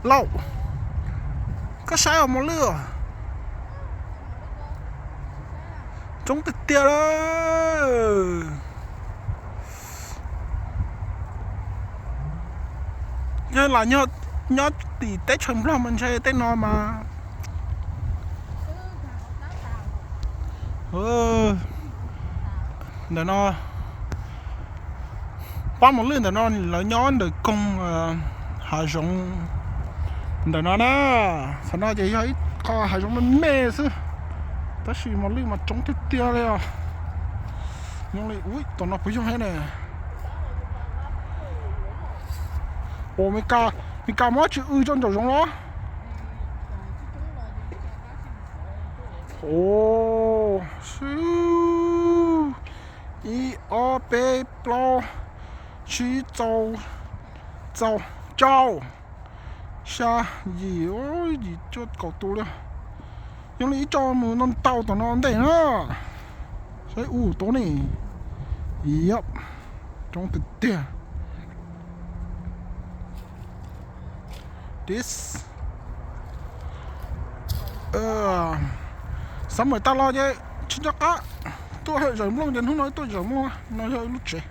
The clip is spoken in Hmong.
Lauj, koj saib os mos lwj os, coob tiag tiag lawm. Yog lam nyob tim teb chaws Nplog mas ntshe tej no mas ntawm no, pab mos lwj ntawm no lawv nyob ntawm koog hav zoov ntawm no na. Qhov no ces yog ib qho hav zoov me me xwb, tab sis mos lwj mas coob tiag tiag li os. Nyob li ub, tom no puas yog thiab ne? Ua Meskas, Meskas muab tsis w rau nraum zoov los? Ua, ib ob peb plaub tsib rau, rau, rau, xya, yim, yim cuaj kaum tus li. Yog li ib co mus ntau ntau tom no ntej na. Saib ub tod ne. Yep, coob tiag tiag. This, xav mus tag los ces tsis nco qab tuaj zawm nplooj ces hnub no tuaj zawm nplooj no yog lub tsev.